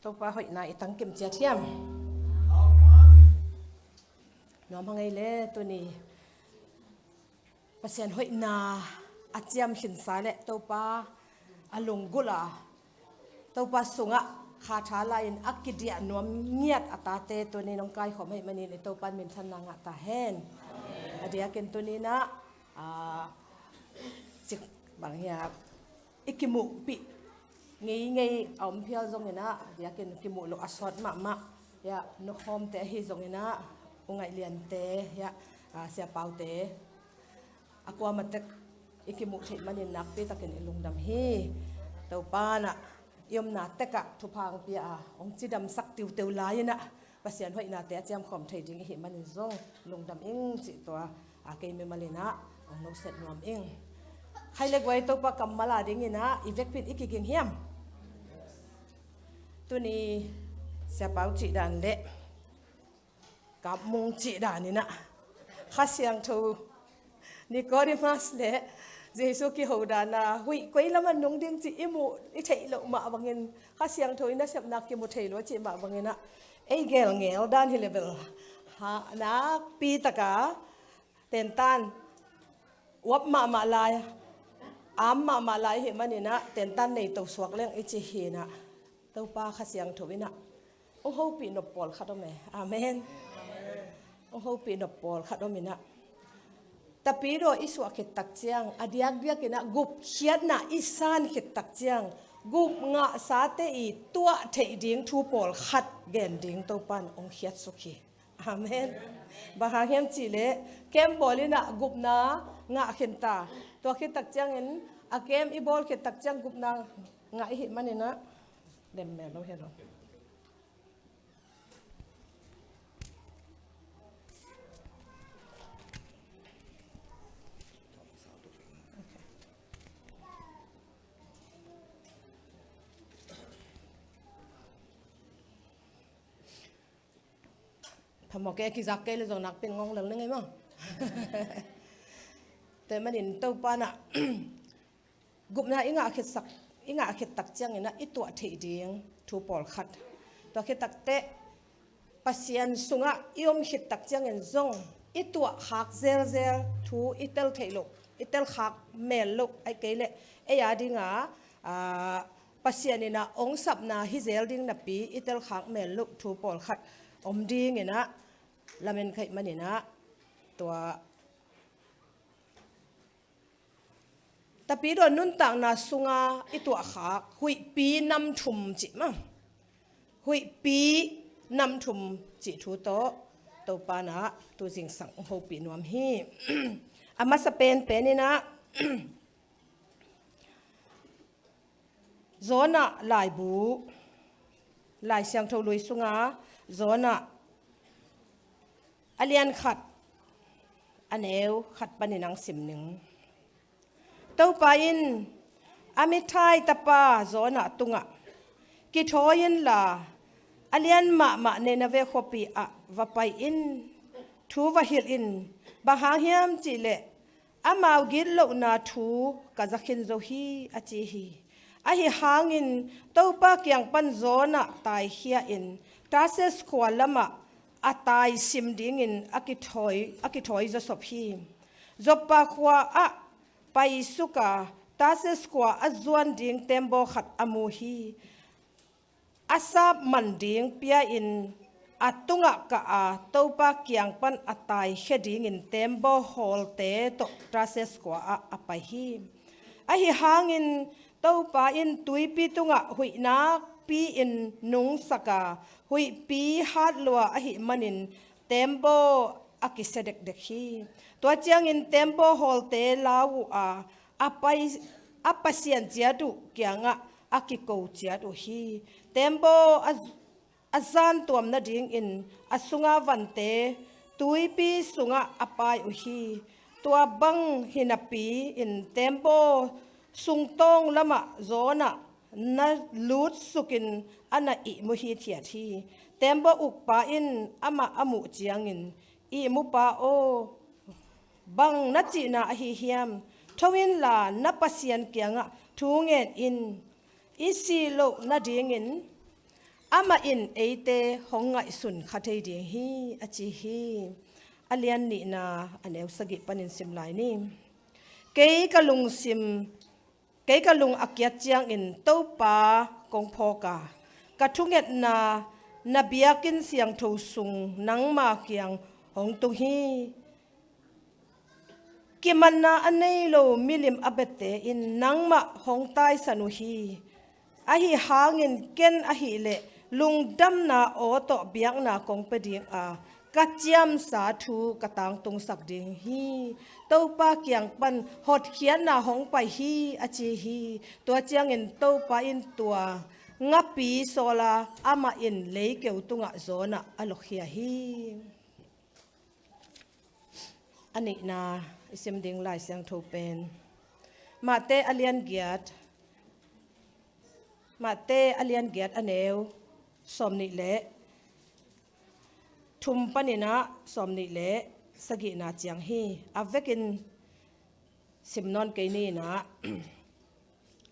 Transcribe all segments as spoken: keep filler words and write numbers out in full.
Topa hoihna i tangkim ciat hiam? Nuam hang ei le tuni Pasian hoihna a ciam khinsa le Topa a lunggulh a Topa sungah kha tha lai-in a kidiah nuam ngiat a tate tuni nong kaikhawm ahih manin i Topa in minthanna ngah ta hen. A diakin tuni nah, aa, cik bang hiam, i kimuhpih ngeingei a om phial zongin ah, a diakin kimuh loh a sawt mahmah, hiah, nukhawmte ahi zongin ah, U Ngaih Liante, hiah, aa, Sia Paute, a kuamah tek i kimuh theih manin nakpi takin i lungdam hi. Topa nah i omna tekah thupha hong pia a, hong cidamsak tiuteu lai-in ah, Pasian hoihnate a ciamkhawm thei ding i hih manin zong lungdam ing cih tua, a, kei mimal in ah hong nusiat nuam ing. Khai le guai Topa kammal a dingin ah i vekpi in i kiging hiam? Tuni Sia Pau cih dan le Kap Mung cih dan in ah Kha Siangtho, Nicodemus le Jesu kiho dan a huih koi lamah nung ding cih i muh i theih loh mah bangin, Kha Siangtho i nasepna kimu thei lo cih mah bangin ah, ei gelngel dan hi le bel, ha, nakpi taka tentan uap mahmah lai, am mahmah lai i hih manin ah tentan nei to suak leng i ci hi nah. Topa Kha Siangtho in ah hong hopih nop pawlkhat om e. Amen. Hong hopih nop pawlkhat om in ah, Tapidaw i suah khit tak ciang, a diakdiakin ah gupkhiatna i san khit tak ciang, gup ngahsate i tuah theih ding thu pawlkhat gen ding Topa in hong khiatsuk hi. Amen. Bang hang hiam cih leh camp bawl in ah gupna ngah khin ta. Tua khit tak ciangin, a camp i bawl khit tak ciang gupna ngah i hih manin ah, lemmel lo hi lo. Phamawh kei, a kizak kei le zong nakpi in ngawng lel ning ei maw. Tua ahih manin Topa nah, gupna i ngah khitsak, i ngah khit tak ciangin ah i tuah theih ding thu pawlkhat. Tua khit tak teh Pasian sungah i om khit tak ciangin zong i tuah khak zelzel thu i tel theih loh, i tel khak mel loh, ahih kei leh ei a dingah, aa, Pasian in ah hong sapna hi zel ding napi i tel khak mel loh thu pawlkhat om dingin ah lamen ka hih manin ah, tua Tapidaw nuntakna sunga i tuahkhak huihpi nam thum cih mah, huihpi nam thum cih thu tawh Topa nah tu zingsang hong hopih nuam hi. A masa penpen in ah Jonah laibu, Lai Siangtho Lui sunga Jonah a lian khat, a neu khat panin hong sim ning. Topa in Amittai tapa Jonah tungah, kithawi inla a lian mahmah Nineveh khuapi ah va pai in, thu va hilh in, bang hang hiam cih leh amau gitlohna thu ka za khin zo hi, a ci hi. Ahi hangin Topa kiang pan Jonah taikhia in Tarsis khua lamah a taisim dingin a kithawi, a kithawi zawsop hi. Joppa khua ah paisuk a Tarsis khua a zuan ding tembaw khat a mu hi. A sap man ding pia-in a tungah kah a, Topa kiang pan a taikhia dingin tembaw hawlte tawh Tarsis khua ah a pai hi. Ahi hangin Topa in tuipi tungah huih nakpi-in nungsak a, huihpi hat lua ahih manin tembaw a kisia dekdek hi. Tua ciangin tembaw hawlte lau uh a, a pai, a pasian ciat uh kiangah a kiko ciat uh hi. Tembaw a, a zantuam nadingin a sunga vante tuipi sungah a pai uh hi. Tua bang hi napi-in tembaw sungtawng lamah Jonah na lutsukin a na ihmu hithiat hi. Tembaw ukpa in amah a muh ciangin, "Ihmupa aw, bang na cihna ahi hiam? Tho inla na Pasian kiangah thu ngen in. I sih loh nadingin Amah in eite hong ngaihsun kha thei ding hi, a ci hi. A lian nihna a neu sagih panin sim lai ni. Kei ka lungsim, kei ka lung a kiat ciangin Topa kong phawk a, ka thungetna na biakinn siangtho sung nangma kiang hong tung hi. Kimanna a nei lo milim a biate in nangmah hong taisan uh hi. Ahi hangin ken ahileh lungdamna aw tawh biakna kong pia ding a, ka ciamsa thu ka tangtungsak ding hi. Topa kiang pan hotkhiatna hong pai hi, a ci hi. Tua ciangin Topa in tua ngapi sawl a, amah in leikeu tungah zawn ah a lokhia hi. A nihna i sim ding Lai Siangtho pen Mate a lian giat, Mate a lian giat a neu sawmnih le thum panin ah sawmnih le sagihna ciang hi. A vekin sim nawn kei ni in ah,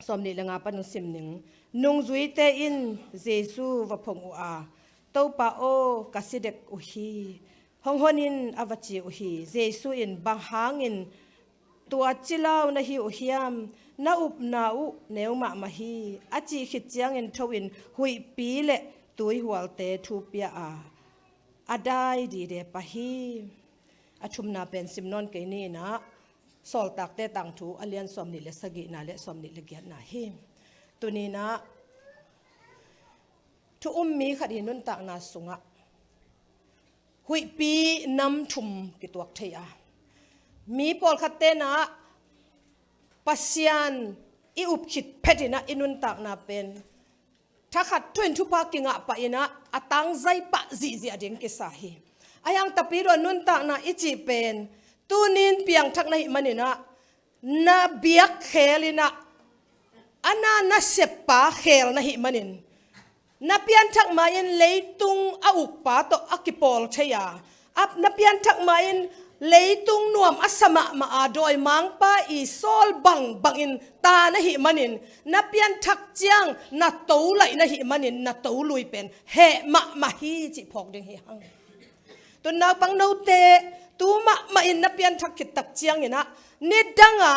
sawmnih le nga pan hong sim ning. Nungzuite in Jesu va phong uh a, "Topa aw, ka si dek uh hi, hong hon in," a va ci uh hi. Jesu in, "Bang hangin tua cilau na hi uh hiam? Na upna uh neu mahmah hi," a cih khit ciangin tho in huihpi le tuihualte thu pia a, a dai dide pah hi. A thumna pen sim nawn kei ni in ah, Sawltakte Tangthu a lian sawmnih le sagihna le sawmnih le giatna hi. Tuni in ah thu um mi khat hi nuntakna sungah huihpi nam thum kituak thei a, mi pawlkhatte in ah Pasian i up khit phet in ah i nuntakna pen thakhat thu in thupha kingah pah in ah a tangzai pah zihziah ding kisa hi. Ahi hang tapi dong nuntakna i cih pen tuni in piangthak na hih manin ah, na biak khel in ah, a na nasep pa khel na hih manin, na pianthak ma-in leitung a ukpa tawh a kipawl thei a, a na pianthak ma-in leitung nuam a sa mahmah a, dawimangpa i sawl bangbangin ta na hih manin, na pianthak ciang na to laih na hih manin, na to lui pen heh mahmah hi cih phawk ding hi hang. Tun naupang note, tu mahmah in na pianthak khit tak ciangin ah, nidang a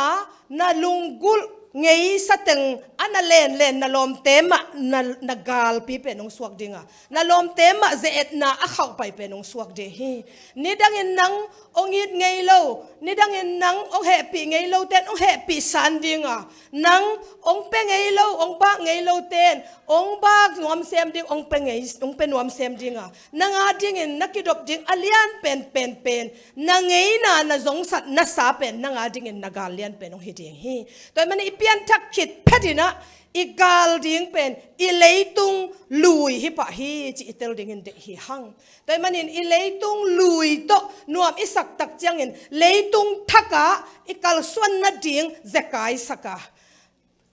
na lunggulh ngeisa teng a na lenlen na lawmte mah na, na galpi pen hong suak ding a, na lawmte mah ze-etna a khauhpai pen hong suak ding hi. Nidang in nang hong it ngei lo, nidang in nang hong hehpih ngei lote in hong hehpih san ding a, nang hong pia ngei lo, hong bak ngei lote in hong bak nuam sem ding, hong pia ngei, hong pia nuam sem ding a, nang a dingin na kidop ding a lian pen, pen, pen, na ngeina, na zongsat, na sa pen, nang a dingin na gal lian pen hong hi ding hi. Tua ahih manin i pianthak khit phet in ah, i gal ding pen i leitung lui hi pah hi cih i tel dingin deih hi hang. Tua ahih manin i leitung lui tawh nuam i sak tak ciangin leitung thak ah i kalsuan nading zekai sak a,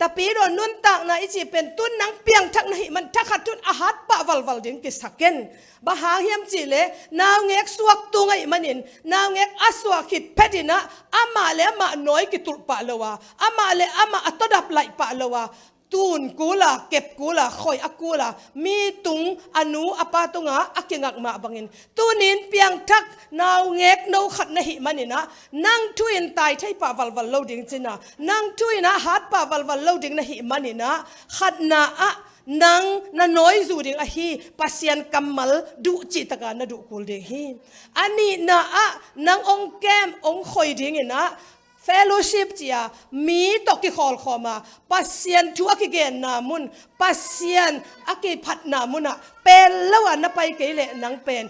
tapi dong nuntakna i cih pen tun nang piangthak na hih man, thakhat thu in a hat pah valval ding kisa ken. Bang hang hiam cih leh naungek suak tung ahih manin, naungek a suak khit phet in ah amah le amah nawi kitulh pah lo a, amah le amah a tawdap laih pah lo a, tun kul a, kep kul a, khoih a kul a, mi tung, a nu a pa tungah a kingak mah bangin, tuni in piangthak naungek no khat na hih manin ah, nang thu in tai thei pah valval lo ding ci-in ah, nang thu in ah hat pah valval lo ding na hih manin ah, khatna ah nang na nawi zu ding ahi Pasian kammal duh cih tak a na duh kul ding hi. A nihna ah nang hong kem, hong khoi dingin ah, fellowship ci a, mi tawh kikhawlkhawm a, Pasian thu a kigenna mun, Pasian a kiphatna mun ah pel lo a na pai kei leh nang pen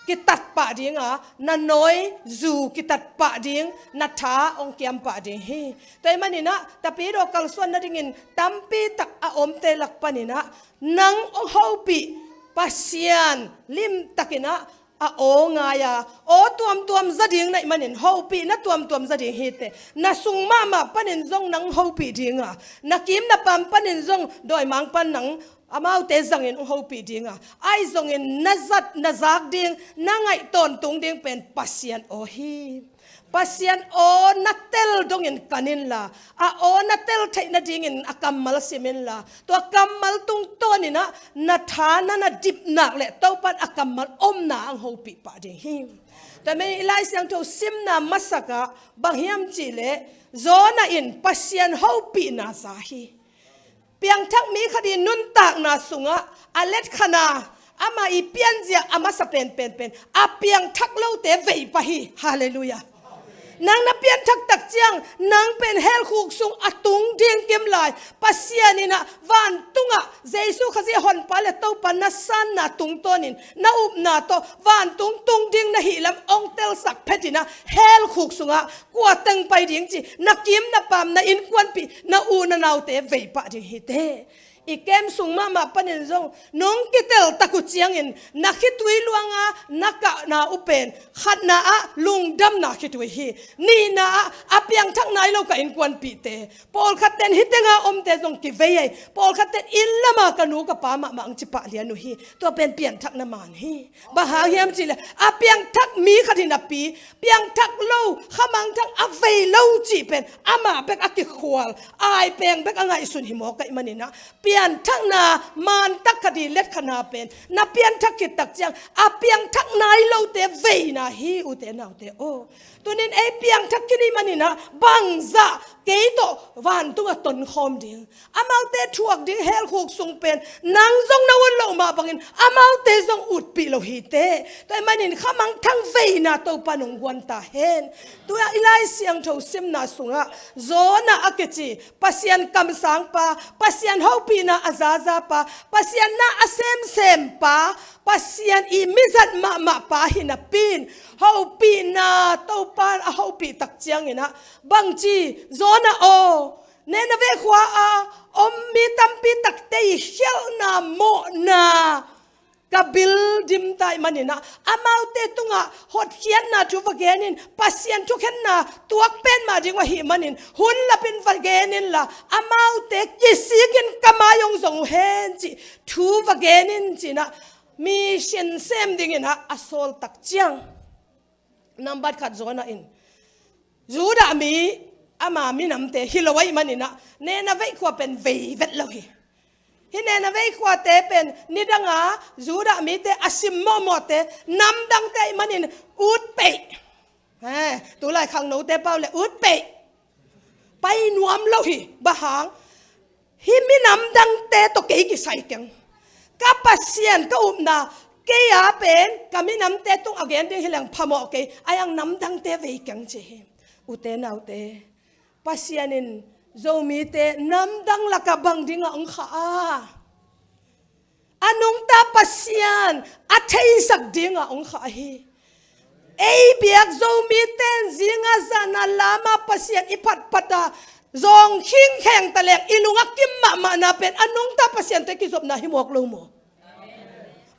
kitat pah ding a, na nawi zu kitat pah ding, na tha hong kiam pah ding hi. Tua ahih manin ah, tapi dong kalsuan nadingin tampi tak a omte lak panin ah, nang hong hopih Pasian limtakin ah, a aw ngai a, aw tuamtuam za ding na hih manin, hopihna tuamtuam za ding hi teh. Na sung mahmah panin zong nang hopih ding a, na kim na pam panin zong dawimangpa'n nang amaute zangin hong hopih ding a, ahi zongin na zat na zak ding, na ngaih tawntung ding pen Pasian aw hi. Pasian aw na tel dongin kan inla, a aw na tel theih nadingin a kammal sim inla, tua kammal tungtawnin ah na tha na na dipnak le Topan a kammal omna ang hopih pah ding hi. Tua manin i Lai Siangtho simna masak ah bang hiam cihleh, Jonah in Pasian hopihna za hi. Piangthak mi khat i nuntakna sungah a letkhana, ama i pianzia a masa penpen pen a piangthak lote vei pah hi. Halleluiah. Nang na pianthak tak ciang nang pen hell khuk sung a tung ding kim lai, Pasian in ah vantungah Jesu Khazih Honpa le Topa na sanna tungtawnin na upna tawh vantung tung ding na hihlam ong telsak phetin ah hell khuk sungah kua teng pai ding ci, na kim na pam, na innkuanpih, na u na naute vei pah ding hi teh. I kem sung mahmah panin zong nong kitel tak uh ciangin na khitui luanga na kahna uh pen khatna ah lungdamna khitui hi. Nihna ah a piangthak nai lo ka innkuanpihte, pawlkhat ten hih tenga omte zong kivei ei, pawlkhat ten inn lama ka nu ka pa mahmah ang ci pah lian uh hi. Tua pen pianthakna man hi. Bang hang hiam cihleh a piangthak mi khat hi napi, piangthak lo, khamangthang a vei lo cih pen amah bek a kikhual, aipeng bek a ngaihsun hi mawk ahih manin ah, pianthakna mantak khat i letkhana pen na pianthak khit tak ciang a piangthak nai lote veina hi, ute naute aw. Tunin ei piangthak khin ahih manin ah bangzah kei tawh vantungah tonkhawm ding, amaute thuak ding hell khuk sung pen nang zong na ut loh mah bangin amaute zong utpih lo hi teh. Tua ahih manin khamangthang veina Topa nong guan ta hen. Tua i Lai Siangtho simna sungah Jonah a kici Pasian kamsangpa, Pasian hopihna a zazapa, Pasian na a semsempa, Pasian i mizat mahmahpa hi napi-in hopihna, Topa a hopih tak ciangin ah bangci, Jonah aw, Nineveh khua a om mi tampi takte i khialhna, mawhna ka bil dim ta ahih manin ah, amaute tungah hotkhiatna thu va gen in, Pasian thukhenna tuak pen mah ding uh ahih manin hun lapin va gen inla, amaute kisikin ka mai ong zong uh hen cih thu va gen in ci-in ah, mission sem dingin ah a sawl tak ciang, nambat khat Jonah in Judah mi, ama minamte hi lo ahih manin ah, Nineveh khua pen vei vet lo hi. Hih Nineveh khuate pen nidanga Judah mite a sim mawhmawhte, namdangte ahih manin ut peih. He, tulai khangnote pau le ut peih. Pai nuam lo hi, bang hang. Hih minam dangte tawh kei kisai keng. Ka Pasian ka upna, kei a pen ka minamte tung a gen ding hi leng phamawh kei, a iang namdangte vei keng ci hi. Ute naute, Pasian in Zomite namdang lakah bang dingah ong khah a? A nungta Pasian a theisak dingah ong khah hi. Ei biak Zomite in zinga zana lama Pasian i phatphata zawng khingkheng taleng i lung a kim mahmahna pen a nungta Pasian tawh i kizopna hi mawk lo maw?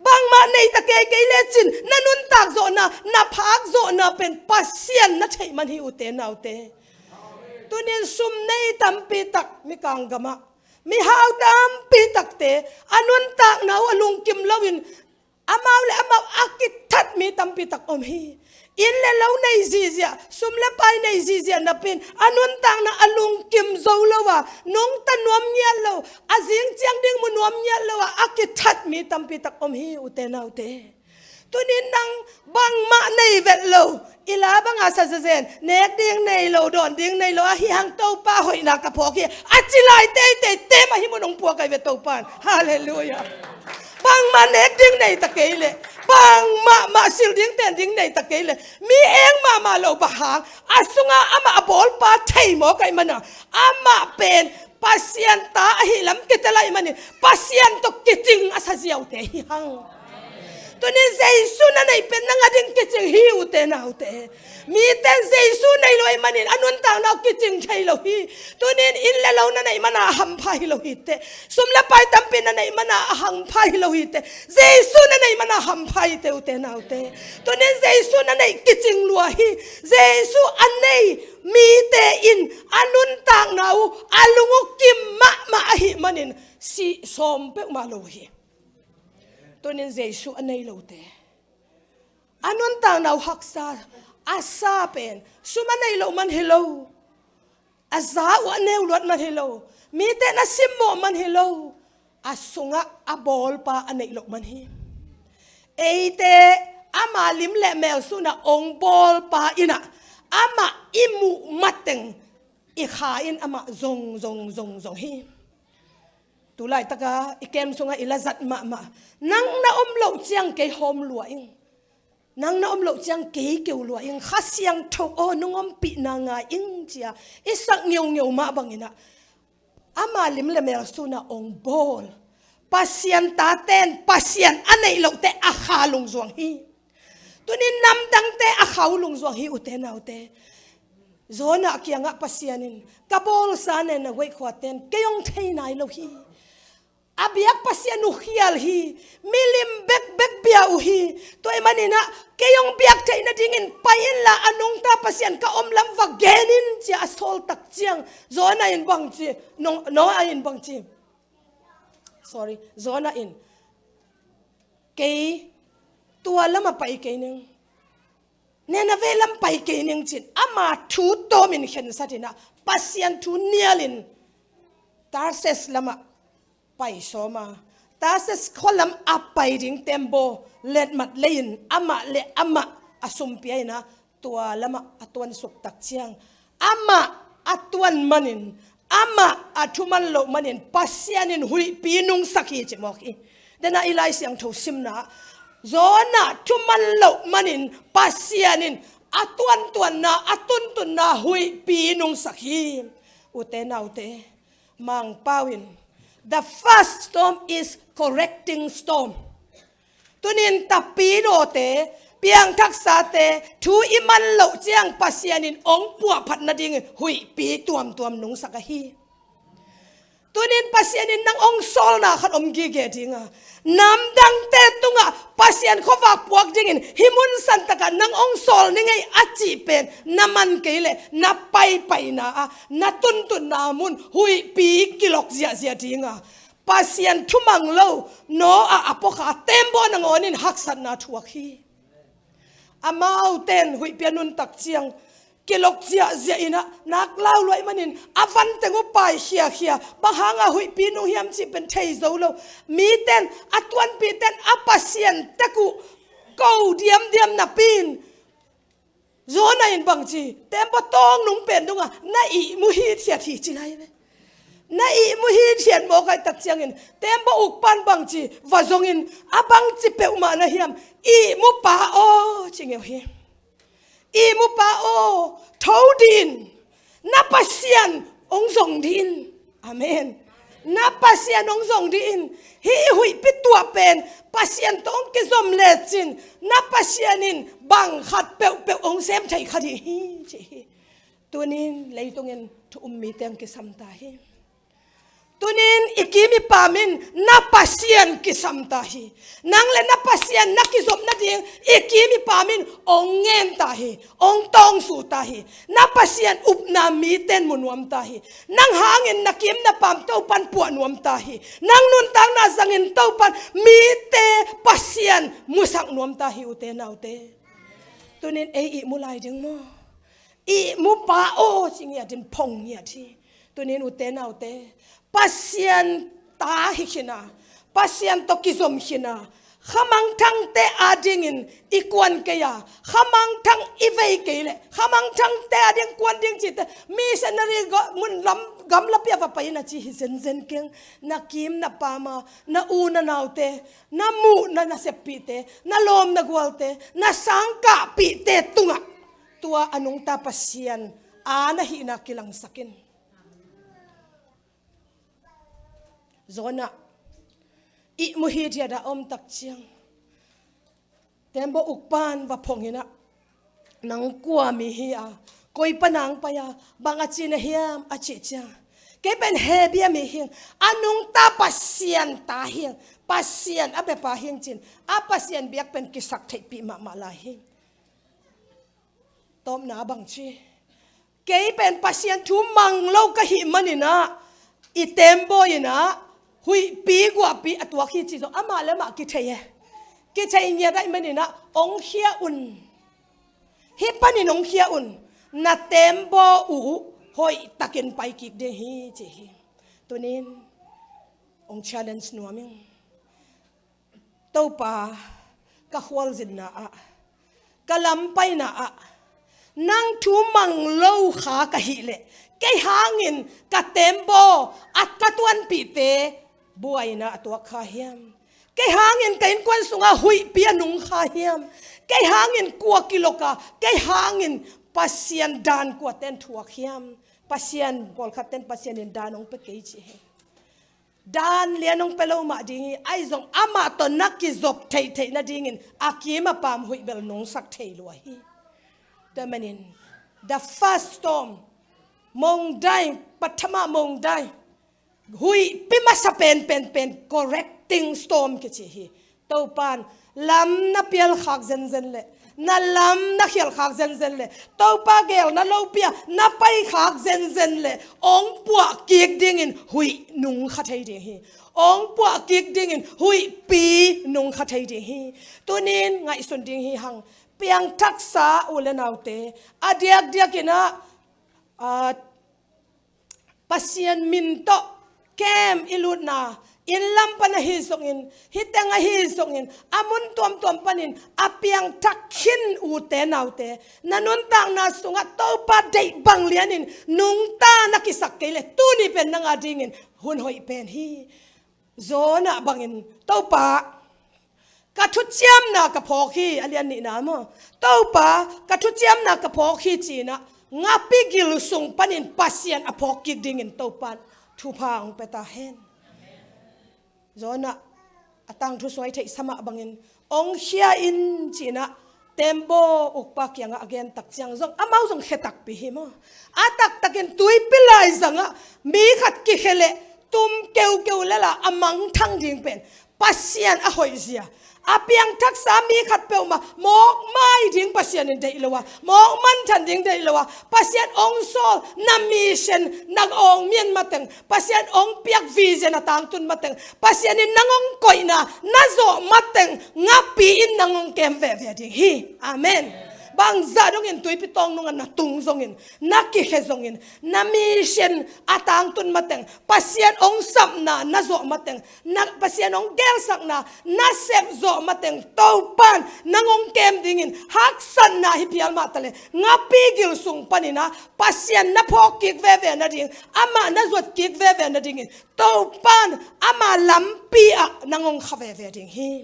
Bangmah nei ta kei kei lecin na nuntak zawhna, na phak zawhna pen Pasian na theih man hi, ute naute. Tunin sum nei tampi tak mikang gamah mihau tampi takte a nuntakna uh a lungkim loin amau le amau a kithat mi tampi tak om hi. Inn le lo nei zizia, sum le pai nei zizia napi-in a nuntakna a lungkim zo lo a, nungta nuam ngiat lo, a zing ciang ding mu nuam ngiat lo a, a kithat mi tampi tak om hi, ute naute. Tunin nang bangmah nei vet lo, i la banga sa zezen, nek ding nei lo, dawn ding nei lo, ahi hang Topa hoihna ka phawk hi, a ci lai teitei te mah hih mun hong puak ahi ve Topa in. Halleluiah. Bangmah nek ding nei ta kei leh, bangmah mah sil ding ten ding nei ta kei leh, mi eng mahmah lo, bang hang, a sunga amah a bawlpa thei mawk ahih mana, amah pen Pasian ta ahih lam kitel ahih manin Pasian tawh kicing a sa ziaute hi hang. Tunin Jesu na neih pen nang a ding kicing hi, ute naute. Mite in Jesu nei lo ahih manin a nuntakna uh kicing thei lo hi. Tunin inn le lo na neih mana a hampha hi lo hi teh. Sum le pai tampi na neih mana a hampha hi lo hi teh. Jesu na neih mana a hampha hi teh, ute naute. Tunin Jesu na neih kicing lua hi. Jesu a nei mite in a nuntakna uh, a lung uh kim mahmah ahih manin sih sawm peuhmah lo hi. Tunin Jesu a nei lote, a nuntakna uh haksa, a sa pen sum a neih loh man hi lo, a za uh a neu luat man hi lo, mite in a simmawh man hi lo, a sungah a bawlpa a neih loh man hi. Eite ama lim le mel sunah ong bawlpa innah amah i muh mateng i kha in amah zong zong zong zong hi. Tu laitaka i kem sungah i la zat mahmah. Nang na om loh ciang kei hawm lua ing. Nang na om loh ciang kei keu lua ing. Kha Siangtho aw, nong ompihna ngai ing, cia i sak ngeungeu mah banginah ama lim le mel sunah ong bawl Pasian taten Pasian a neih lohte a kha lungzuang hi. Tunin namdangte a kha uh lungzuang hi, ute naute. Jonah kiangah Pasian in, ka bawlsa nen na guaih khuaten kei hong thei nai lo hi. A biak Pasian uh khial hi. Milim bekbek bia uh hi. Tua ahih maninah kei hong biak theih nadingin pai inla a nungta Pasian ka om lam va gen in, cia a sawl tak ciang Jonah in bangci, Noah in bangci, sorry, Jonah in, kei tua lamah pai kei ning, Nineveh lam pai kei ning, cin ama thu tawmin khensat inah Pasian thu nialin Tarsis lamah pai sawm a, Tarsis khua lam a pai ding tembaw letmat lei-in amah le amah a sumpia inah tua lamah a tuansuk tak ciang, amah a tuan manin, amah a thuman loh manin Pasian in huihpi nungsak hi, ci mawk hi. Dena i Lai Siangtho simna, Jonah thuman loh manin Pasian in a tuantuanna, a tuntunna huihpi nungsak hi. Ute naute, Mangpau in, the first storm is correcting storm. Tunin tapidawte, piangthaksate, thu i man loh ciang Pasian in ong puahphat nadingin huihpi tuamtuam nungsak ahi. Tunin Pasian in nang ong sawlna khat om gige dinga, namdangte tungah Pasian khuavak puak dingin hih mun santakah nang ong sawl ning ei a cih pen na man kei leh na paipaina ah, na tuntunna mun huihpi kilok ziahziah dinga, Pasian thumang lo Noah a puakha tembaw nangawnin haksatna thuak hi. Amaute in huihpi a nuntak ciang kilok ziahziah inah, nak lau luai manin a vanteng uh pai khiakhia, bang hanga huihpi nung hiam cih pen thei zo lo. Mite in, a tuanpihte in a Pasian tek uh ko diamdiam napi in, Jonah in bangci, tembaw tawng nung pen dongah na ihmu hithiat hi, ci lai ve. Na ihmu hithiat mawk ahih tak ciangin tembaw ukpan bangci va zongin, a bangci peuhmah na hiam, ihmu pa aw, ci ngeu hi. Ihmu pa aw, tho dih in, na Pasian ong zong dih in. Amen. Na Pasian ong zong dih in. Hih i huihpi tuah pen Pasian tawh ong kizom lecin na Pasian in bang khat peuhpeuh ong sem thei kha dih hi, ci hi. Tunin leitungin thu um mite ong kisam ta hi. Tunin i kim i pam in na Pasian kisam ta hi. Nang le na Pasian na kizop nading i kim i pam in ong ngen ta hi, ong tawngsu ta hi. Na Pasian upna mite in mu nuam ta hi. Nang hangin na kim na pam Topan puah nuam ta hi. Nang nuntakna zangin Topan mite Pasian musak nuam ta hi, ute naute. Tunin ei ihmu lai ding maw? Ihmu pa aw, ci ngiatin phong ngiat hi. Tunin ute naute, Pasian ta hi khin a, Pasian tawh kizom khin a, khamangthangte adingin i kuan kei a, khamangthang i vei kei leh khamangthangte ading kuan ding cihte, missionary go-, mun lam, gamlapi ah va pai in a ci hi zenzen keng. Na kim na pam a, na u na naute, na muh na naseppihte, na lawm na gualte, na sangkahpihte tungah tua a nungta Pasian a na hihna kilangsak in. Jonah ihmu hithiat a om tak ciang, Tembaw ukpan va phong inah, "Nang kua mi hi a, koi pana hong pai a, bang a ci na hiam?" a cih ciang, "Kei pen Hebru mi hi ing, a nungta Pasian ta hi ing, Pasian a biapa hi ing," ci-in a Pasian biak pen kisak theihpih mahmah lai hi. Tawpna bang ci, "Kei pen Pasian thu mang lo ka hih maninah, i tembaw inah huihpi guahpi a tuak hi," ci zong amah le amah kithei e. Kithei ngiat ahih maninah, "Hong khia un. Hih panin hong khia un. Na tembaw uh hoihtakin pai kik ding hi," ci hi. Tunin hong challenge nuam ing. "Topa, ka khualzinna ah, ka lampaina ah, nang thu mang lo kha ka hih leh, kei hangin ka tembaw a ka tuanpihte buaina a tuak kha hiam? Kei hangin ka innkuan sungah huihpi a nung kha hiam? Kei hangin kua kilok a, kei hangin Pasian dan kuate'n thuak hiam? Pasian, pawlkhatte'n Pasian in dan hong pia kei," ci hi. Dan lian hong pia lo mah ding hi, ahi zong amah tawh na kizop theihtheih nadingin a kim a paam huih bel nungsak thei lua hi. Tua manin, the first storm, mongdai, pathama mongdai, huihpi masa pen, pen, pen, correcting storm kici hi. Topa'n lam na pial khak zenzen leh, na lam na khial khak zenzen leh, Topa gel na lopi a na pai khak zenzen leh, hong puah kik dingin huih nung kha thei ding hi. Hong puah kik dingin huihpi nung kha thei ding hi. Tunin ngaihsun ding hi hang, piangthaksa u le naute, a diakdiakin ah, ah, Pasian min tawh kem i lutna, inn lam pan ahi zongin, hih teng ahi zongin, a mun tuamtuam panin a piangthak khin ute naute, na nuntakna sungah Topa deih bang lianin nungta na kisak kei leh, tuni pen nang a dingin hun hoih pen hi. Jonah bangin, "Topa, ka thuciamna ka phawk hi," a lian nihna maw. "Topa, ka thuciamna ka phawk hi," ci-in ah ngapi gil sung panin Pasian a phawk kik dingin Topa'n thupha hong pia ta hen. Jonah a tangthu suai theihsa mah bangin, "Hong khia in," ci-in ah tembaw ukpa kiangah a gen tak ciang zong, amau zong khia takpi hi maw. A taktakin tuipi laizangah mi khat kikhia leh tum keukeu lel a, a mangthang ding pen Pasian a hoihzia. A piangthaksa mi khat peuhmah mawkmai ding Pasian in deih lo a, mawk manthan ding deih lo a, Pasian hong sawl, na mission, na awngmian mateng, Pasian hong piak vision a tangtun mateng, Pasian in nang hong koihna na zawh mateng, ngapi in nang hong kem veve ding hi. Amen. Bangzah dongin tuipi tawng nungah na tung zongin, na kikhia zongin, na mission a tangtun mateng, Pasian hong sapna na zawh mateng, na Pasian hong gelsakna na sep zawh mateng, Topa'n nang hong kem dingin haksatna hi phial mah ta leh, ngapi gil sung panin ah Pasian na phawk kik veve nading, amah na zuat kik veve nadingin Topa'n ama lampi ah nang hong kha veve ding hi.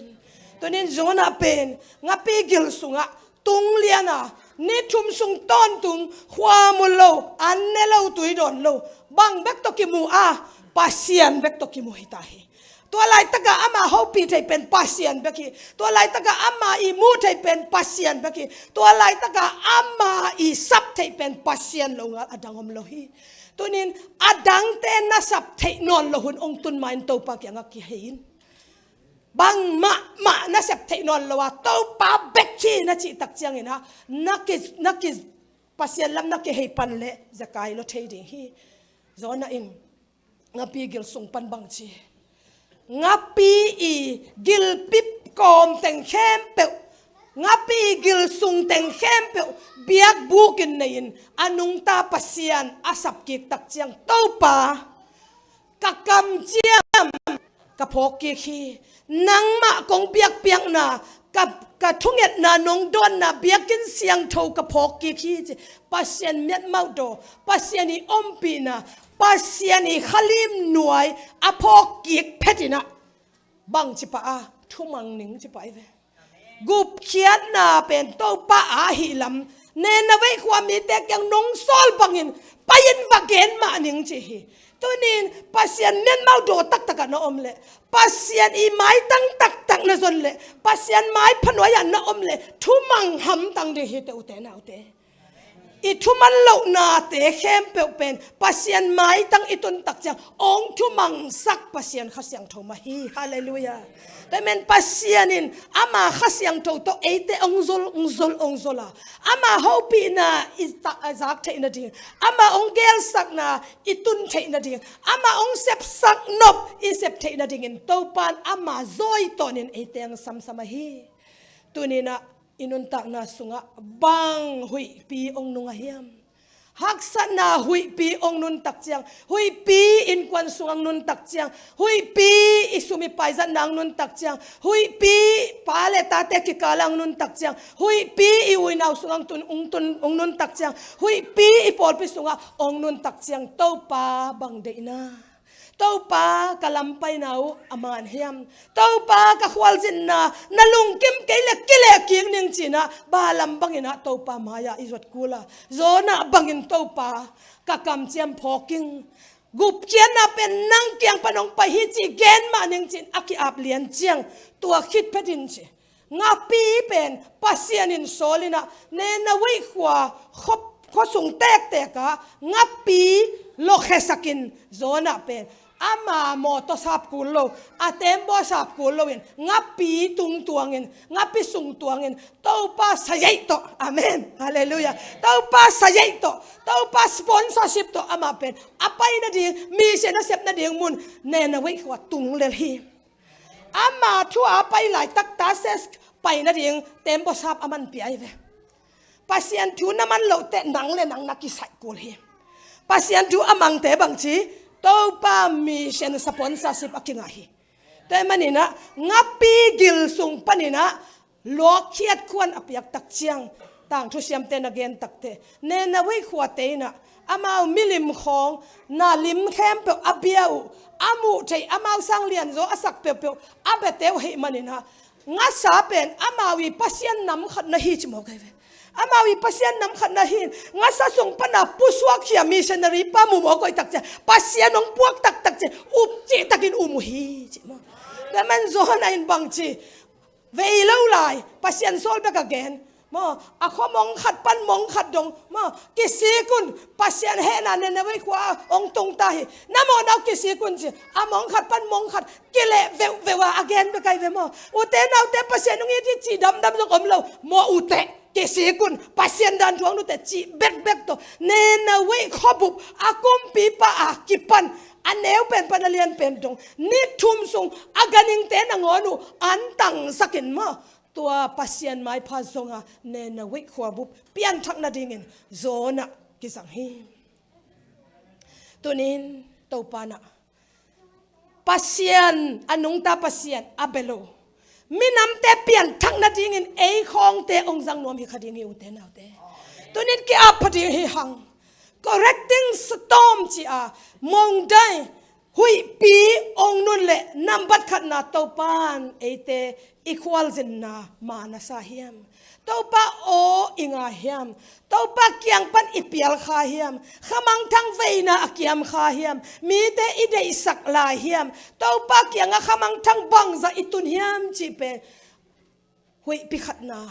Tunin Jonah pen ngapi gil sungah tung lian a, ni thum sung tawntung, khua mu lo, an ne lo, tui dawn lo, bang bek tawh kimu a, Pasian bek tawh kimu hi ta hi. Tua laitakah ama hopih thei pen Pasian bek hi. Tua laitakah ama i muh thei pen Pasian bek hi. Tua laitakah ama i sap thei pen Pasian lo ngal a dang om lo hi. Tunin a dangte na sap theih nawn loh hun hong tun ma-in Topa kiangah kihei in. Bangmah mah na sep theih nawn lo a, Topa bek hi na cih tak ciangin ah, na ki, na ki, Pasian lam na kihei pan leh zekai lua thei ding hi. Jonah in ngapi gil sung pan bang ci, ngapi i gilpi kawm teng khempeuh, ngapi i gil sung teng khempeuh biakbuk in nei-in, a nungta Pasian a sap kik tak ciang, Topa, ka kamciam ka phawk kik hi. Nangmah kong biakpiakna, ka, ka thungetna, nong dawnna, biakinn siangtho ka phawk kik hi, ci. Pasian miatmauhdaw, Pasian i ompihna, Pasian i khalim nuai a phawk kik phet in ah, bang ci pah a, thumang ning ci pah hi ve. Gupkhiatna pen Topa a hih lam, Nineveh khua mite kiang nong sawl bangin pai-in va gen mah ning ci hi. Tunin Pasian miatmauhdaw taktakah na om leh, Pasian i maitang taktak na zon leh, Pasian maipha nuai-ah na om leh thumang hamtang ding hi teh, ute naute. I thuman lohnate khempeuh pen Pasian maitang i tun tak ciang hong thumangsak Pasian Kha Siangtho mah hi. Halleluiah. Tua ahih manin Pasian in ama Kha Siangtho tawh eite hong zol, hong zol, hong zol a, ama hopihna i zak theih nading, ama hong gelsakna i tun theih nading, ama hong sepsak nop i sep theih nadingin Topa in ama zawi tawnin eite hong samsam ahi. Tuni-in ah i nuntakna sungah bang huihpi hong nung a hiam? Haksatna huihpi hong nuntak ciang, huihpi innkuan sungah hong nuntak ciang, huihpi i sum i pai zatna hong nuntak ciang, huihpi pa le tate kikal ah hong nuntak ciang, huihpi i u i nau sungah hong tun, hong tun, hong nuntak ciang, huihpi i pawlpi sungah hong nuntak ciang, Topa bang deihna? Topa, ka lampaina uh a man hiam? Topa, ka khualzinna na lungkim kei leh kileh kik ning ci-in ah, bang lam bangin ah Topa mai-ah i zuat kul a, Jonah bangin Topa, ka kamciam phawk ing. Gupkhiatna pen nang kiang pan hong pai hi ci gen mah ning ci-in a ki-ap lian ciang, tua khit phetin ci, ngapi pen Pasian in sawl in ah, Nineveh khua, khua, khua sung tektek ah ngapi lokkhiasak in, Jonah pen ama mawtaw sap kul lo, a tembaw sap kul loin ngapi tung tuangin, ngapi sung tuangin, Topa sayeih tawh, amen, halleluiah, Topa sayeih tawh, Topa sponsorship tawh amah pen a pai nading, mission a sep nading mun Nineveh khua tung lel hi. Ama thu a pai laitak Tarsis pai nading tembaw sap aman pia hi ve. Pasian thu na man loh teh nang le nang na kisaih kul hi. Pasian thu a mangte bangci, Topa mission sponsorship a kingah hi. Tua ahih manin ah ngapi gil sung panin ah luakkhiat khuan a piak tak ciang, tangthu siamte na gen tak teh, Nineveh khuate in ah amau milim khawng, na lim khempeuh a bia uh, a muh theih, amau sang lianzaw a sak peuhpeuh a biate uh ahih manin ah, ngasa pen amau i pasian nam khat na hi ci mawk ahi ve. Amau i pasian nam khat na hi in, ngasa sung pan a pusuakkhia missionary pa mu mawk uh ahih tak ciang, Pasian hong puak taktak ciang, up cihtakin um uh hi ci mawk. Tua ahih manin Jonah in bangci, vei lo lai, Pasian sawl bek a gen. Maw, a khua mong khat pan mong khat dong, maw, kisik un, Pasian hehna Nineveh khua ah hong tung ta hi. Na mawhna uh kisik un ci, a mong khat pan mong khat kileh veuhveuh a, a gen bek ahi ve maw. Ute naute, Pasian hong it hi cih damdam zong om lo. Maw ute, kisik un, Pasian dan thuak un ute cih bekbek tawh, Nineveh khuabup a kumpipa a kipan, a neu pen pan a lian pen dong, ni thum sung a ganhingte nangawn uh an tangsak in maw, tua Pasian maipha zong a Nineveh khuabup pianthak nadingin Jonah kizang hi. Tuni-in Topa in ah Pasian, a nungta Pasian a bia lo, minamte pianthak nadingin ei khawngte hong zang nuam hi kha ding hi, ute naute. Tuni-in ki-ap pha ding hi hang. Correcting storm ci a, mongdai, huihpi hong nun leh nambat khatna Topa in eite i khualzinna ma na sa hiam? Topa aw i ngai hiam? Topa kiang pan i pial kha hiam? Khamangthang veina a kiam kha hiam? Mite i deihsak lai hiam? Topa kiangah khamangthang bangzah i tun hiam cih pen huihpi khatna,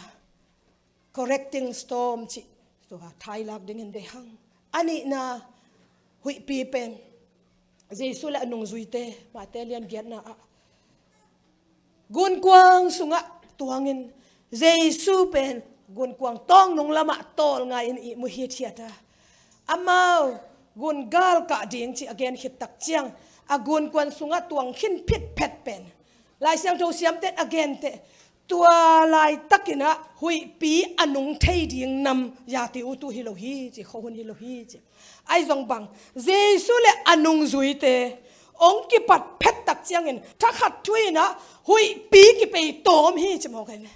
correcting storm cih tua thailak dingin deih hang. A nihna huihpi pen Jesu le a nungzuite, Mate lian giatna ah gunkuang sungah tuangin, Jesu pen gunkuang tawngnung lamah tawlngai-in ihmu hithiat a, amau gun galkah ding cih a gen khit tak ciang, a gunkuang sungah tuang khin phitphet pen Lai Siangtho siamte in a gen teh, tua laitakin ah huihpi a nung thei ding nam yati uh tu hi lo hi ci, khuahun hi lo hi ci. Ahi zong bang, Jesu le a nungzuite hong kipat phet tak ciangin thakhat thu-in ah huihpi kipei tawm hi ci mawk ahi ve.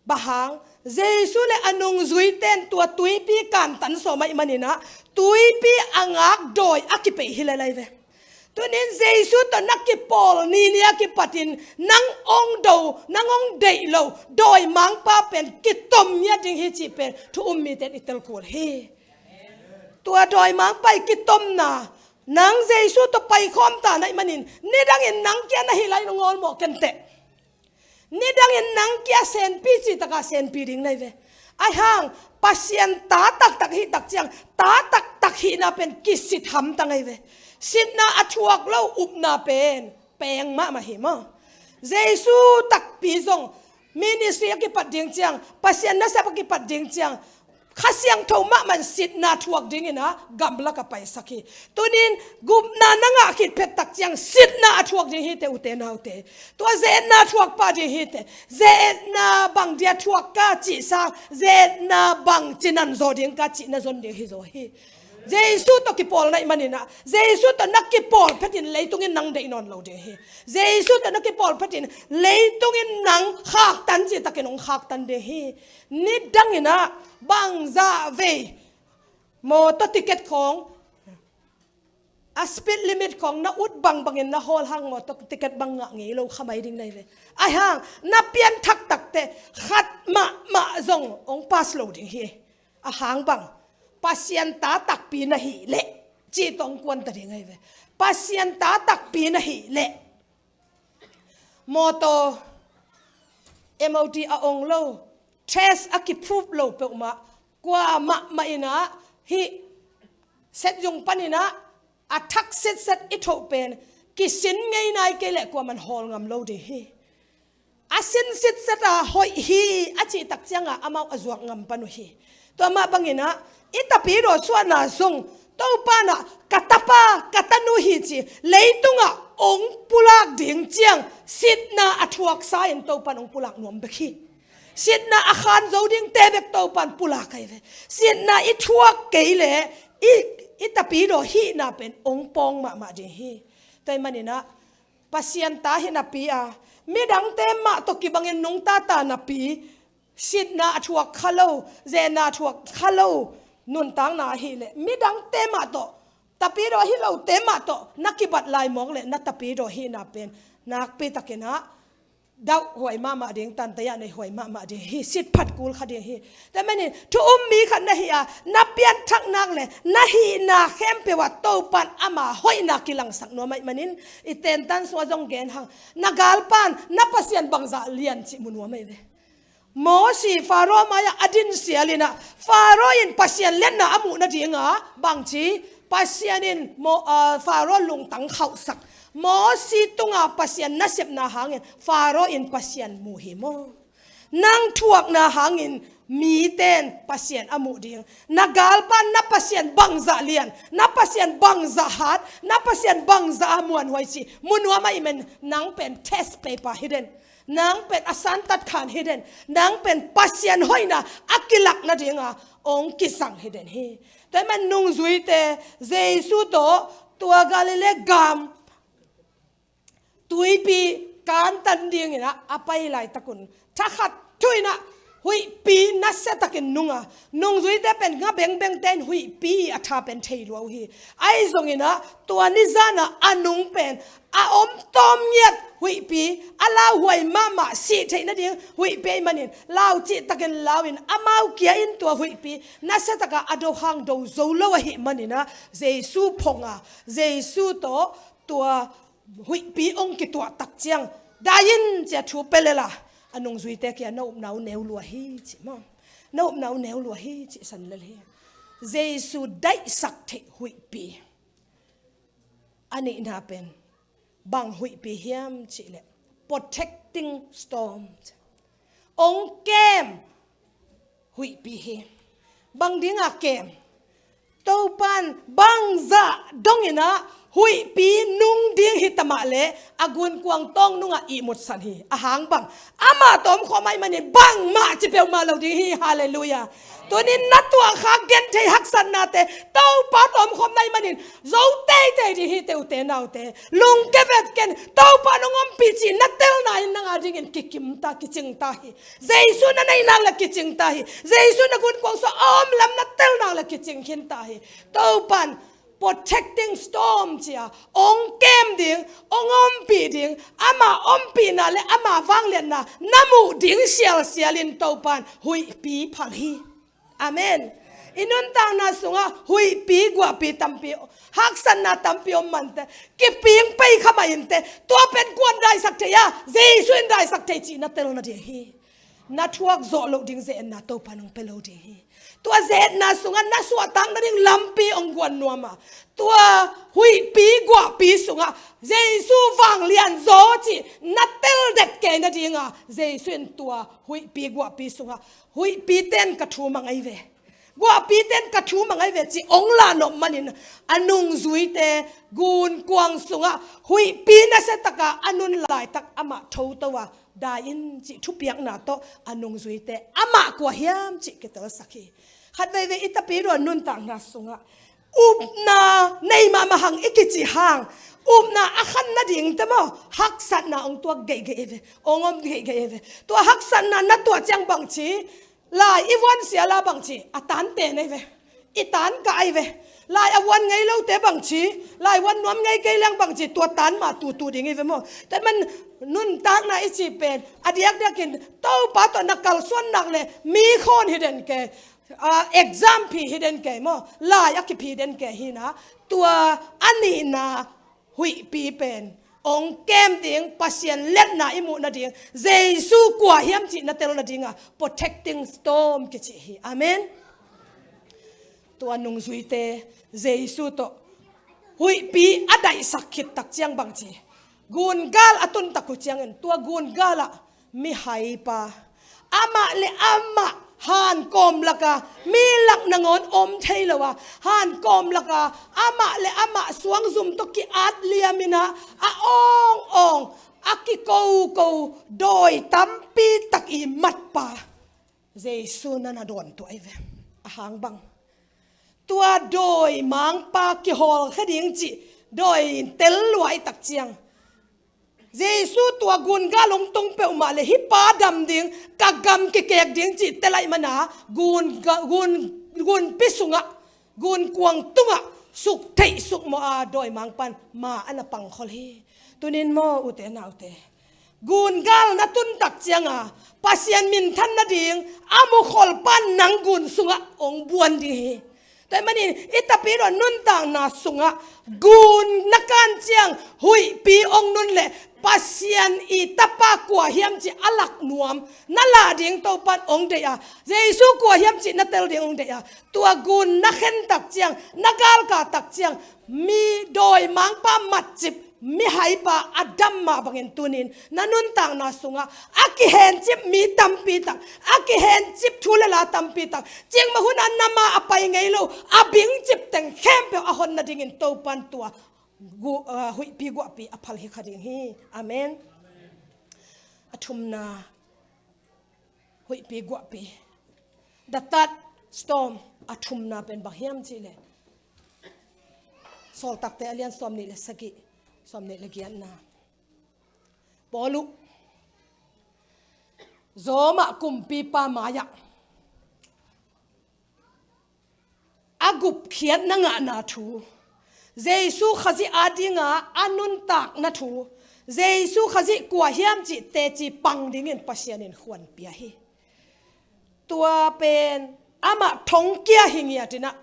Bang hang, Jesu le a nungzuite in tua tuipi kantan sawm ahih manin ah tuipi a ngak dawi a kipei hi lel ahi ve. Tuni-in Jesu tawh na kipawl ni ni a kipatin nang hong do, nang hong deih lo dawimangpa pen kitom ngiat ding hi cih pen thu um mite in i tel kul hi. Tua dawimangpa i kitomna, nang Jesu tawh paikhawm ta na hih manin, nidangin nang kiang na hih lai nong awlmawh ken teh. Nidangin nang kia senpi cih takah senpi ding na hi ve. Ahi hang Pasian ta taktak hih tak ciang, ta taktak hihna pen kisit hamtang ahi ve. Sitna a thuak lo upna pen peng mahmah hi maw. Jesu takpi zong ministry a kipat ding ciang, Pasian nasep a kipat ding ciang, Kha Siangtho mahmah in sitna thuak dingin ah gamlak a paisak hi. Tunin gupna na ngah khit phet tak ciang sitna a thuak ding hi teh, ute naute. Tua ze-etna a thuak pah ding hi teh. Ze-etna bang dia thuak ka cih sang, ze-etna bang cinan zaw ding ka cih na zon ding hi zaw hi. Jesu tawh kipawl na hih manin ah, Jesu tawh na kipawl phetin leitungin nang deih nawn lo ding hi. Jesu tawh na kipawl phetin leitungin nang khaktan cih takin hong khaktan ding hi. Nidangin ah bangzah vei mawtaw ticket khawng, a speed limit khawng na ut bangbangin na hawl hang mawtaw ticket bang ngah ngei lo kha mai ding na hi ve. Ahi hang na pianthak tak teh khat mahmah zong hong pass lo ding hi. A hang bang, Pasian ta takpi na hih leh cih tawh hong kuan ta ding ahi ve. Pasian ta takpi na hih leh mawtaw M O T a ong lo, test a kiprove lo peuhmah, kuamah mah in ah hih setzung panin ah a thak sitset i thoh pen kisin ngei nai kei leh kuaman hawl ngam lo ding hi. A sin sitset a hoih hi a cih tak ciangah amau a zuak ngam pan uh hi. Tua mah bangin ah i tapidaw suahna zong Topa in ah ka tapa ka tanu hi ci leitungah hong pulak ding ciang sitna a thuaksa in Topa in hong pulak nuam bek hi. Sitna a khan zo dingte bek Topa in pulak ahi ve. Sitna i thuak kei leh i, i tapidaw hihna pen hong pawng mahmah ding hi. Tua ahih manin ah Pasian ta hih napi a, midangte mah tawh kibangin nungta ta napi, sitna a thuak kha lo, ze-etna a thuak kha lo nuntakna ahih leh midangte mah tawh, tapidaw hi lote mah tawh na kibat lai mawk leh na tapidaw hihna pen nakpi takin ah dauh huai mahmah ding, tantaya nei huai mahmah ding hi, sit phat kul kha ding hi. Tua manin thu um mi khat na hi a, na pianthak nak leh na hihna khempeuh ah Topa in ama hoihna kilangsak nuam ahih manin, i tentan sung ah zong gen hang, na galpan na Pasian bangzah lian cih mu nuam ahi ve. Mosi Faro mai-ah a din sialin ah Faro in Pasian liatna a muh nadinga bangci, Pasian in Mo-, ah, Faro lungtang khauhsak. Mosi tunga Pasian nasepna hangin Faro in Pasian mu hi maw? Nang thuakna hangin mite in Pasian a muh ding. Na galpan na Pasian bangzah lian, na Pasian bangzah hat, na Pasian bangzah a muanhuai cih mu nuam ahih manin nang pen test paper hi den. Nang pen a santat khan hi den. Nang pen Pasian hoihna a kilak nadinga hong kizang hi den hi. Tua ahih manin nungzuite Jesu tawh tua Galilee gam tuipi kantan dingin ah a pai laitakun thakhat thu-in ah huihpi nasiatakin nunga, nungzuite pen nga bengbengte in huihpi a tha pen thei lua uh hi. Ahi zongin ah tua nizan ah a nung pen a om tawm ngiat huihpi, a lauhuai mahmah sih theih nading huihpi ahih manin lau cihtakin lau-in amau kia in tua huihpi nasiatak a a do hang do zo lo ahih manin ah Jesu phong a, Jesu tawh tua huihpi hong kituah tak ciang dai in ci-a thu pia lel a, a nungzuite kiangah na upna uh neu lua hi ci maw? Na upna uh neu lua hi cih san lel hi. Jesu daihsak theih huihpi. A nihna pen bang huihpi hiam cih leh protecting storm. Hong kem huihpi hi. Bang dinga kem? Topa in bangzah dongin ah huihpi nung ding hi ta mah leh a gunkuang tawng nungah ihmutsan hi. A hang bang, amah tawh omkhawm ahih manin bangmah ci peuhmah lo ding hi. Halleluiah. Tunin na tuahkhak genthei haksatnate Topa tawh omkhawm na hih manin zo teitei ding hi teh, ute naute. Lungkia vet ken, Topa in hong ompih cih na telna in nang a dingin kikim ta, kicing ta hi. Jesu na neih nak leh kicing ta hi. Jesu na gunkuang sungah a om lam na tel nak leh kicing khin ta hi. Topa in protecting storm ci-a hong kem ding, hong ompih ding, ama ompihna leh ama vangliatna na muh ding sialsial in Topa in huihpi phal hi. Amen. I nuntakna sungah huihpi guahpi tampi, haksatna tampi om mante, kiping pei kha mah inte, tua pen kuan daisak thei a, Jesu in daisak thei cih na tel nading hi. Na thuak zawh loh ding ze-etna Topa in hong pia lo ding hi. Tua ze-etna sungah na suahtak nading lampi hong guan nuam a, tua huihpi guahpi sungah Jesu vanglian zaw cih na tel det kei nadinga, Jesu in tua huihpi guahpi sungah, huihpi ten ka thu mang ahi ve, guahpi ten ka thu mang ahi ve cih hong lahnop manin, a nungzuite gunkuang sungah huihpi nasiataka a nun laitak amah thoto a, dai in cih thupiakna tawh a nungzuite amah kua hiam cih kitelsak hi. Khat veivei i tapidaw nuntakna sungah upna nei mahmah hang i kici hang, upna a khan nadingte maw, haksatna hong tuak geihgeih ve, hong om geihgeih ve. Tua haksatna na tuah ciang bangci, lai i vuan siala bangci, a tante nei ve, i tan ka ai ve. Lai a vuan ngei lote bangci, lai vuan nuam ngei kei leng bangci, tua tan mah tutu ding i ve maw. Tua man nuntakna i ci pen a diakdiakin Topa tawh na kalsuan nak le mi khawn hi den kei, a, exam phi hi den kei maw, lai a kiphi den kei hi na. Tua a nihna huihpi pen hong kem ding, Pasian letna i muh nading, Jesu kua hiam cih na tel nadinga protecting storm kici hi. Amen. Tua nungzuite Jesu tawh huihpi a daihsak khit tak ciang bangci, gungal a tun tak uh ciangin tua gungal ah mihaipa, amah le amah hankawm laka, mi lak nangawn om thei lo a, hankawm laka amah le amah suangzum tawh ki-at liamin ah, a awngawng, a kikoko dawi tampi tak i matpa Jesu na na dawn tuah ahi ve. A hang bang, tua dawimangpa kihawlkhia ding cih dawi tel luai tak ciang, Jesu tua gungal hong tung peuhmah le hih pa dam ding, ka gam kikek ding cih tel ahih mana gun, gun, gunpi sungah, gunkuang tungah suk theih suk mawh a dawimangpan ma a na pangkhol hi. Tunin maw ute naute, gungal na tun tak cianga Pasian minthan nading a mukholpan nang gun sungah hong buan ding hi. Tua ahih manin i tapidaw nuntakna sungah gun na kan ciang huihpi hong nun le Pasian i tapa kua hiam cih a lak nuam na lah ding Topan hong deih a, Jesu kua hiam cih na tel ding hong deih a, tua gun na khen tak ciang, na galkah tak ciang, mi dawimangpa matcip, mihaipa a dam mah bangin tunin na nuntakna sungah a kihencip mi tampi tak, a kihencip thu le la tampi tak, ciangmah hunah nama a pai ngei lo a bingcip teng khempeuh a hon nadingin Topan tua gu-, ah, huihpi guahpi a phal hi kha ding hi. Amen. A thumna, huihpi guahpi, the third storm, a thumna pen bang hiam cihleh, Sawltakte a lian sawmnih le sagih, sawmnih le giatna. Paul uh Roma kumpipa mai-ah a gupkhiatna ngahna thu, Jesu Khazih adinga a nuntakna thu, Jesu Khazih kua hiam cih teci pang dingin Pasian in khuanpia hi. Tua pen amah thongkia hi ngiatinah,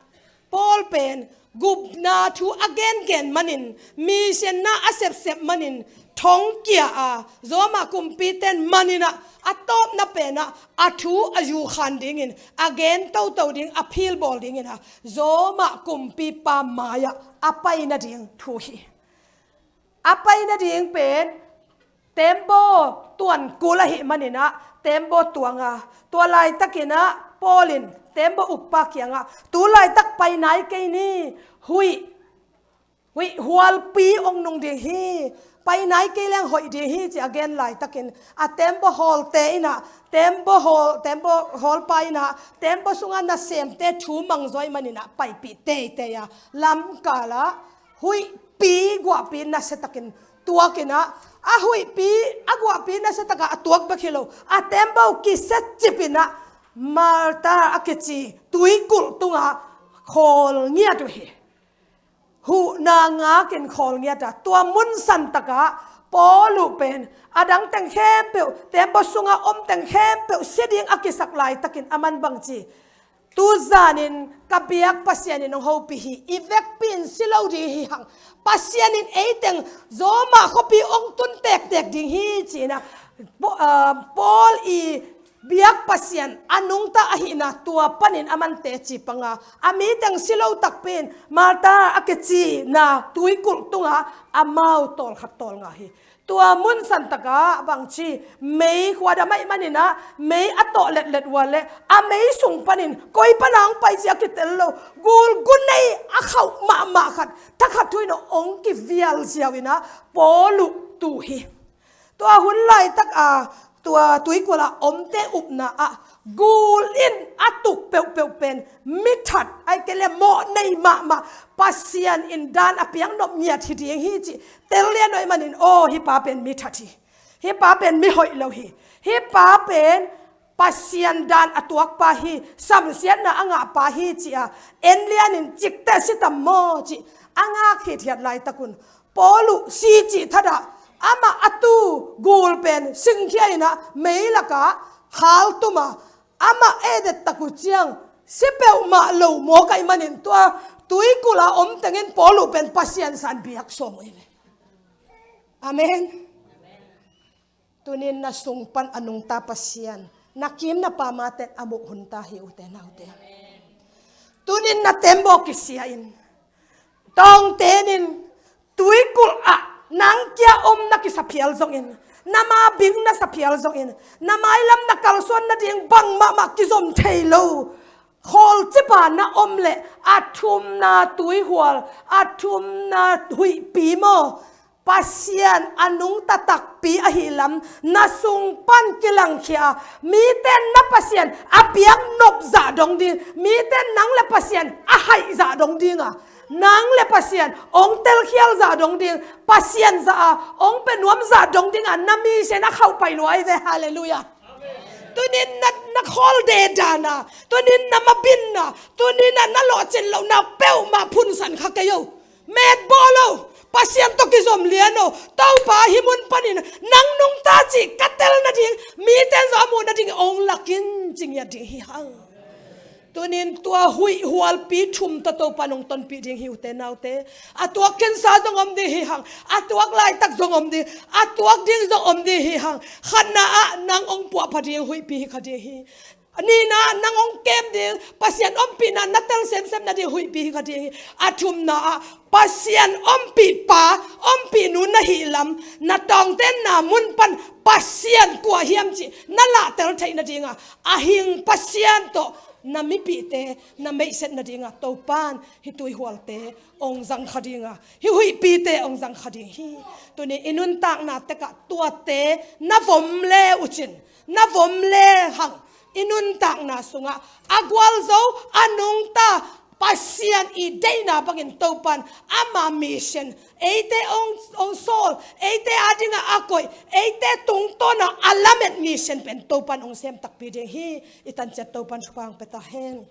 Paul pen gupna thu a gengen manin, misianna a sepsep manin, thongkia a, Roma kumpiten maninah a tawpna penah a thu a yukhan dingin, a gen toto ding, a philbawl dinginah Roma kumpipa mai-ah a pai nading thu hi. A pai nading pen tembaw tuan kul ahih maninah tembaw tuanga, tua laitakinah Paul in tembaw ukpa kiangah, tu laitak pai nai kei ni, huih, huih hualpi hong nung ding hi, pai nai kei leng hoih ding hi, ci a gen laitakin a tembaw hawlte inah, tembaw hawl, tembaw hawlpa inah tembaw sungah nasemte thu mangzaw ahih maninah paipih teitei a, lamkalah huihpi guahpi nasiatakin tuakinah, a huihpi, a guahpi nasiatakah a tuak bek hi lo, a tembaw kisia cipinah Malta a kici tuikulh tungah khawl ngiat uh hi. Huhna ngakin khawl ngiat a, tua mun santakah Paul uh pen a dang teng khempeuh, tembaw sungah om teng khempeuh sia ding a kisak laitakin a man bangci, Tuzanin ka biak Pasian in hong hopih hi. I vekpi in si lo ding hi hang. Pasian in eiteng Roma khuapi hong tun tektek ding hi ci-in ah, Paul i biak Pasian a nungta ahihna tua panin a man teci panga, a miteng si lo takpi in martar a kicina tuikulh tunga amau tawlkhat tawlnga hi. Tua mun santakah bangci mei khuadam ahih manin ah, mei a tawh letlet ua leh a mei sung panin koi pana hong pai zia kitel lo, gul gunei a khauh mahmah khat, thakhat thu in hong kivial ziau in ah, Paul uh tu hi. Tua hun laitak a tua tuikulh a omte upna ah gul in a tuk peuhpeuh pen mithat, ai kei le mawh nei mahmah, Pasian in dan a piak nop ngiat hi ding hi cih tel lian uh ahih manin, aw, hih pa pen mithat hi. Hih pa pen mihoih lo hi. Hih pa pen Pasian dan a tuakpa hi, samsiatna a ngahpa hi ci-a en lianin, cikte si tam maw cih a ngak hithiat laitak un, Paul uh si cih thadah, amah a tu gul pen singkhia in ah mei lakah haltum a, amah edet tak uh ciang si peuhmah lo mawk ahih manin, tua tuikulh a om tengin Paul uh pen Pasian san biak sawm uh hi ve. Amen. Tunin na sung pan a nungta Pasian, na kim na pam a ten a muh hun ta hi, ute naute. Tunin na tembaw kisia in, tawngten in, tuikulh ah nang kia om na kisa phial zongin, na mabing na sa phial zongin, na mailam na kalsuan nading bang mahmah kizom thei lo khawlcipa na om leh, a thumna tuihual, a thumna huihpi maw, Pasian a nungta takpi ahih lam na sung pan kilangkhia a, mite na Pasian a piak nop zah dong ding, mite nang le Pasian a haih zah dong ding a, nang le Pasian hong telkhial zah dong ding, Pasian zah a hong pia nuam zah dong ding a, na mission a khauh pai lua hi ve. Halleluiah. Tunin na, na khawl dedan a, tunin na mabin a, tunin na, na lawhcin lohna peuhmah phunsan kha kei o. Metbawl o, Pasian tawh kizom lian o, Topa hih mun panin nang nungta cih ka tel nading, mite in zong a muh nading hong lak in ci ngiat ding hi hang. Tunin tua huih hualpi thum tawh Topa in hong tonpih ding hi, ute naute. A tuak khensa zong om ding hi hang, a tuak laitak zong om ding, a tuak ding zong om ding hi hang. Khatna ah nang hong puahpha ding huihpi hi kha ding hi. Nihna ah nang hong kem ding, Pasian ompihna na tel semsem nading huihpi hi kha ding hi. A thumna ah Pasian ompihpa, ompihnu na hih lam, na tawngtenna mun pan Pasian kua hiam cih na lahtel theih nading a, a hing Pasian tawh na mipihte na meihset nading a, Topa in hih tuihualte hong zang kha ding a, hih huihpite hong zang kha ding hi. Tuni i nuntakna tekah tuate na vom le uh cin, na vom le hang, i nuntakna sungah a gualzo, a nungta Pasian i deihna bangin Topa in ama mission, eite hong, hong sawl, eite adingah a koih, eite tungtawnah a lamet mission pen Topa in hong sem takpi ding hi. I tanciat Topa in thupha hong pia ta hen.